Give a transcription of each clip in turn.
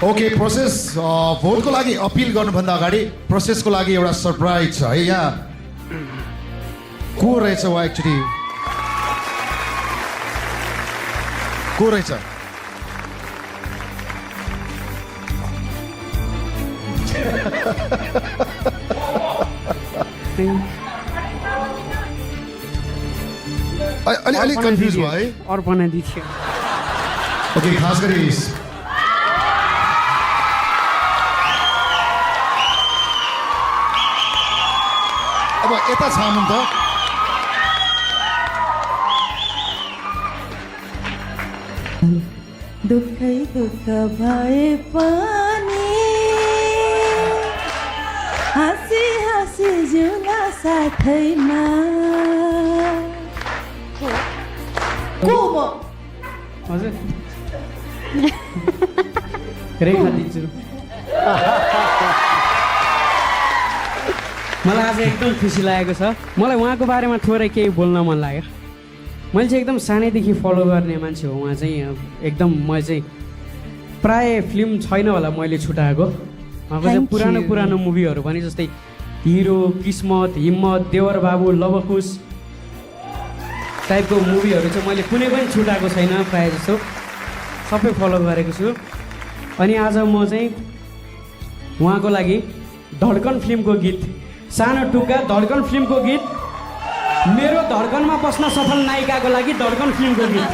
okay process भोटको लागि appeal गर्नुभन्दा अगाडि प्रोसेसको लागि एउटा सरप्राइज छ है यहाँ को रहेछ वा एक्चुअली को रहेछ अलिक कन्फ्युज भयो है अर्पणा दिदी थियो ओके खास गरी अब यता छाम्नु त दुःखै दुःख भए पनि हाँसी हाँसी जिउला साथैमा को म हजुर रेखा दिन्छु मलाई आज एकदम खुसी लागेको छ मलाई उहाँको बारेमा थोरै केही बोल्न मन लाग्यो मैले चाहिँ एकदम सानैदेखि फलो गर्ने मान्छे हो उहाँ चाहिँ एकदम म चाहिँ प्राय फिल्म छैन होला मैले छुट्याएको उहाँको चाहिँ पुरानो पुरानो मुभीहरू पनि जस्तै हिरो किस्मत हिम्मत देवर बाबु लवकुश टाइपको मुभीहरू चाहिँ मैले कुनै पनि छुट्याएको छैन प्रायः जस्तो सबै फलो गरेको छु अनि आज म चाहिँ उहाँको लागि धड्कन फिल्मको गीत सानो टुक्का धड्कन फिल्मको गीत मेरो धड्कनमा बस्न सफल नायिकाको लागि धड्कन फिल्मको गीत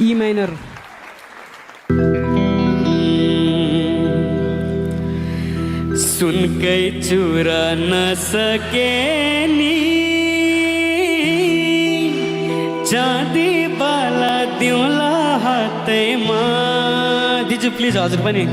ई माइनर सुनकै चुरा नसके नि चाँदी बाला दिउँला हातैमा दिजु प्लिज हजुर पनि